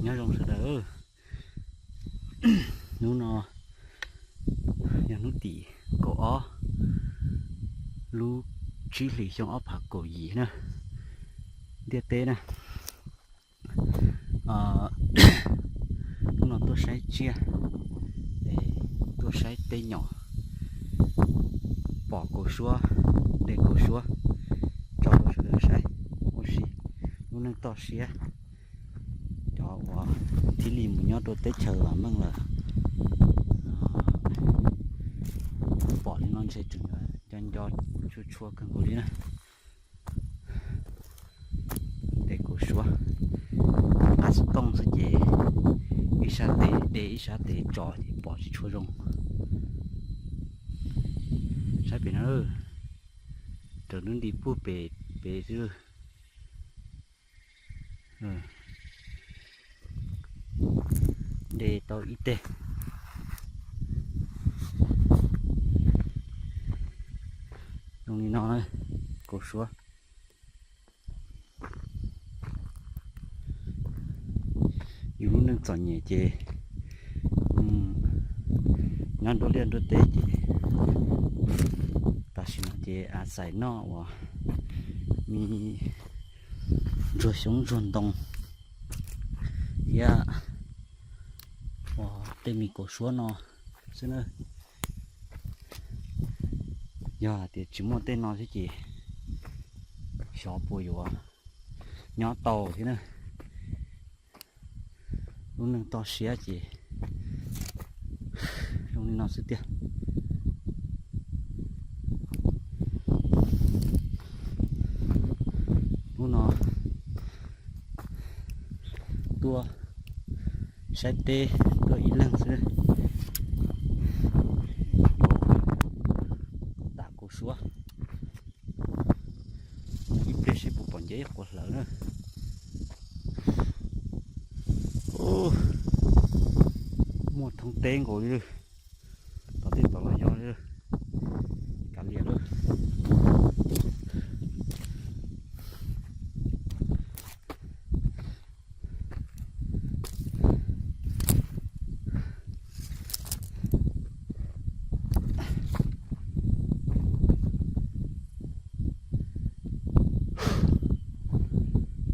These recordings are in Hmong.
Nyob zoo sawv daws, hnub no yog hnub tim kaum ob lub tsib hlis xyoo ob phav kaum yim na, ntiaj teb na. Hnub no tuaj saib tsiaj, tuaj saib teb nyom, pom kaus suab, de kaus suab tso rau sawv daws saib ua si. Lub neej toj siab, cov uas thiaj li mus nyob rau teb chaws vam meej lawm, pom li no ntshe tseem nco nco tshua tshua kawg nkaus li na. De kaus suab, qab xov tooj xwb ces ib sab tes de ib sab tes tso ces pom tsis tshua zoo. Saib pem no, raws lub nti puag pem pem xwb. De tau ib teg zoo li no, kaus suab. Yus lub neej txom nyem ces nyob nruab liaj nruab teb ces tam sim no ces a xais noj uas me ntsuag xyoob ntsuag ntoo thiab uas tej me kaus suab no xwb na. Yog hais tias tsis muaj tej no thiab ces xyov puas yuav nyob tau thiab na. Lub neej toj siab ces zoo li no xwb tiag. Hnub no tuaj saib teb tuaj ib leeg xwb, yuav tam kaus suab ib pliag seb puas pom nceb quav hlawv na. Muaj thoob teb nkaus li, tom tej tom los yog li, kav liam lawm.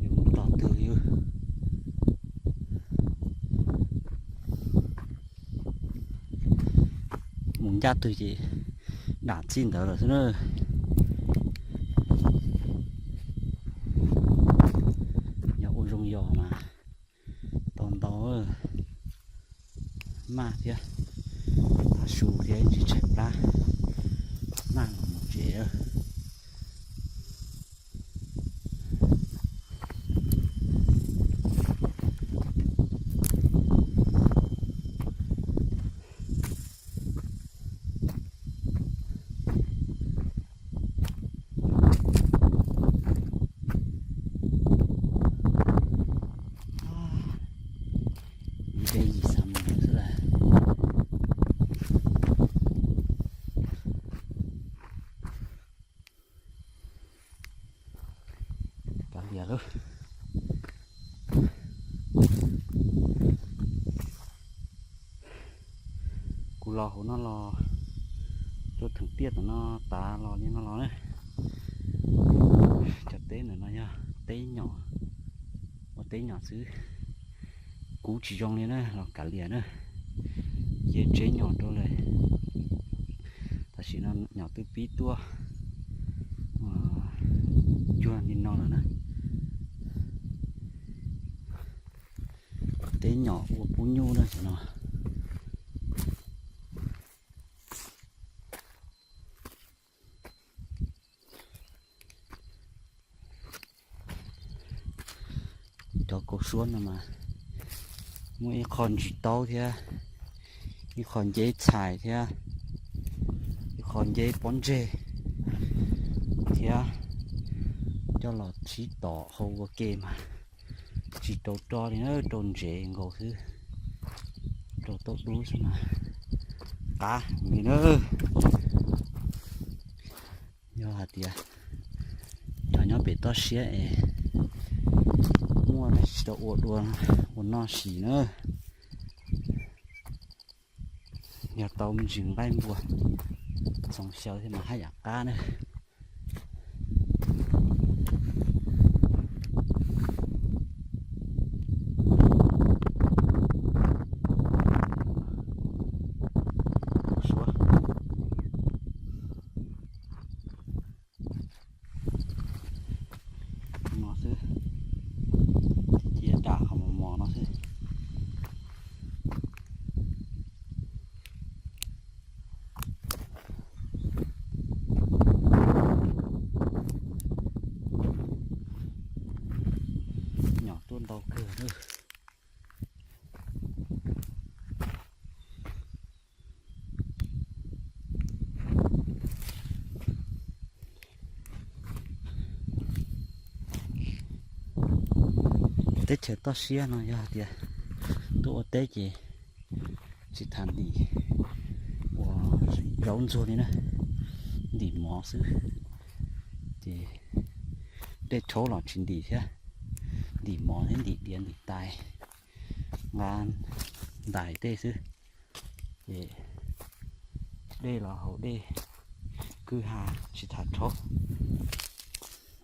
Yus mus tom twg li, mus ncaj twg ces dam txij ntawd lawm xwb na. Yog ua zoo yos mas tau ntau maj thiab, tav su thiab tsis tshaib plab, maj los mus tsev. Ib peb yim xav mus xwb las. Kav liam lawm. Kuv los hauv no los, tuaj theem tiaj tom no tas los li no los na. Cov teb ntawm no yog teb nyom, ua teb nyom xwb. Kub tsis zoo li na los kav liam na. Ces tsev nyom rau lawm. Tam sim no nyom twb pib tuaj cuag li no lawm na. Teb nyom ua pub nyuj na no. Cov kaus suab no mas muaj ib qho ntsis taub thiab, ib qho nceb txhais thiab, ib qho nceb pob ntseg thiab, coj los sib tom hau ua ke mas tsis rau roj li na, rau ntsev nkaus xwb, rau taub dub xwb mas qab li na. Yog hais tias cov nyob pem toj siab es muaj dab tsi Cov ua dua ua noj sis na, yog tau me ntsis nqaij npua txhoov xyaw thiab mas haj yam qab na. Suav no xwb, cia dam qhov mos mos no xwb. Nyom tuaj ntau kawg. Teb chaws toj siab no yog tias tuaj ua teb ces tsis tas ntim ua zaub ntxuag li na, ntim mov xwb. Ces dej rhaub los tsis ntim thiab, ntim mov thiab ntim diav ntim tais, nqa ntais tej xwb. Ces dej los haus dej kwj ha tsis tas rhaub.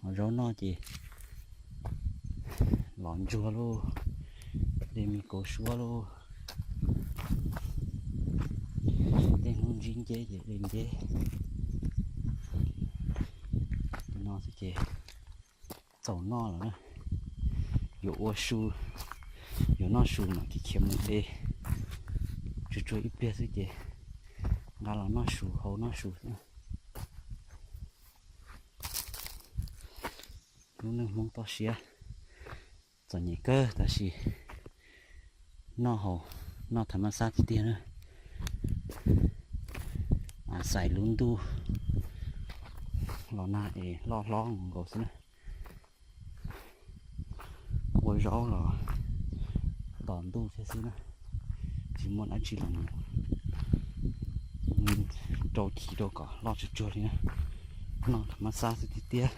Hos zaub noj ces los ntsuag lauj, dej me kauv suab lauj, tej hnub ntsib nceb ces dej nceb. Li no xwb ces txaus noj lawm na. Yuav ua su, yuav noj su mam khiav mus de, tsuag tsuag ib pliag xwb ces nqa los noj su hau noj su xwb. Lub neej Hmoob toj siab, txom nyem kawg tab sis noj haus, noj thav mab xab tiag tiag na. Xais lub ntuj los nag es loj hlob nkaus xwb na. Ua zaub los tos ntuj thiab xwb na, tsis muaj dab tsi los mus rau chiv rau kom loj tsuag tsuag li na. Noj thav mab xab xwb tiag tiag.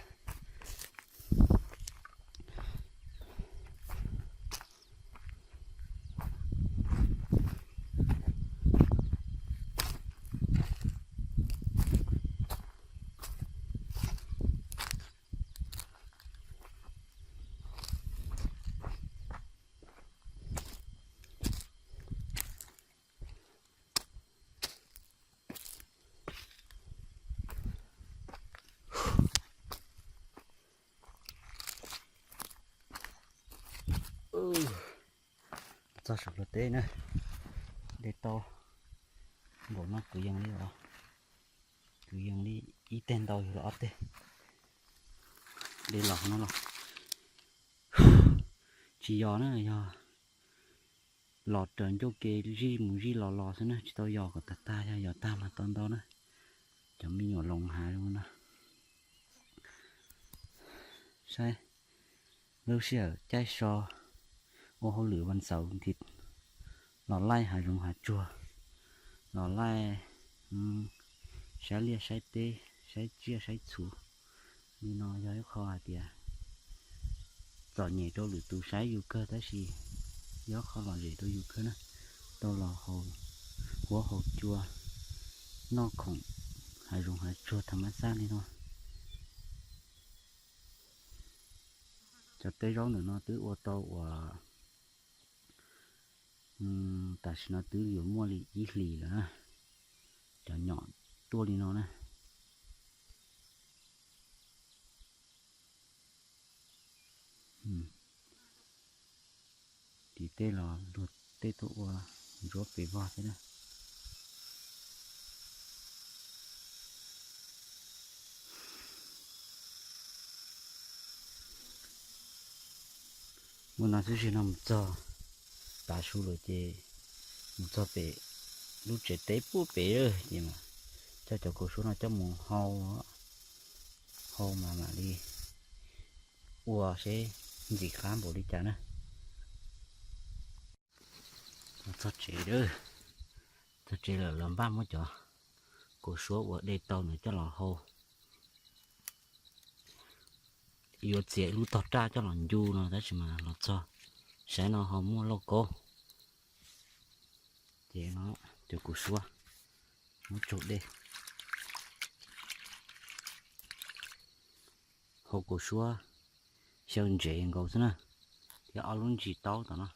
Txog saum luag teb na, de tau npaum no kwv yees li os, kwv yees li ib teg ntau yog los ob teg. De los no los tsis yos na, yog los raws ncauj ke zij mus zij los los xwb na, tsis tau yos kom tag tag, yog yos tag mas tau ntau na. Cov me nyuam loos hav zoo no. Saib lub sij hawm caij so ua hauj lwm vas xaum nthi los laij hav zoov hav tsuag, los laij saib liaj saib teb, saib tsiaj saib txhu li no yog ib qho hais tias txom nyem rau lwm tus saib yus kawg tab sis yog qho lom zem rau yus kawg na, tau los haus huab haus cua, noj khoom hav zoov hav tsuag thav mab xab li no. Cov teb zaub ntawm no twb ua tau uas tam sim no twb yuav muaj li ib hlis lawm na, cov nyom tuaj li no na. Tim tej los luag tej tuaj ua ntsuab pes vog thiab na. Mus no xwb tsis no mus txog tav su lawm ces mus txog pem lub tsev teb puag pem ces coj cov kaus suab no coj mus hau, hau mas mam li ua seb ntxim qab npaum li cas na. Txog tsev, txog tsev lawm los npaj muab cov kaus suab uas de tau ntawd coj los hau. Yuav txiav lub tog raj coj los ncu no tab sis mas los txog Saib no ho muaj lauj kaub, ces no cov kua suab muab tsaug dej. Hau kua suab xyaw ntsev nkaus xwb na, thiab ob lub ntsis taub tom no,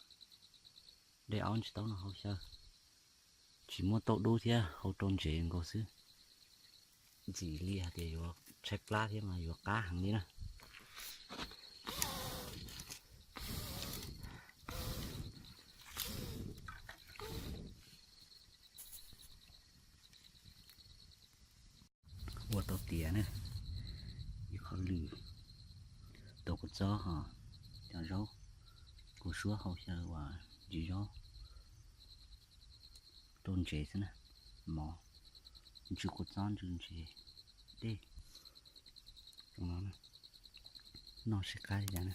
dej ob ntsis taub no hau xyaw. Tsis muaj tauj dub thiab, hau rau ntsev nkaus xwb. Ntxim li hais tias yuav tshaib plab thiab mas yuav qab heev li na. Ua tau tiav na, ib qho lwm, tau kua txob ho cov zaub, kua suab hau xyaw uas ntsis zaub rau ntsev xwb na, mov, ntsw kua txob ntsw ntsev dej, noj sib qab li cas na.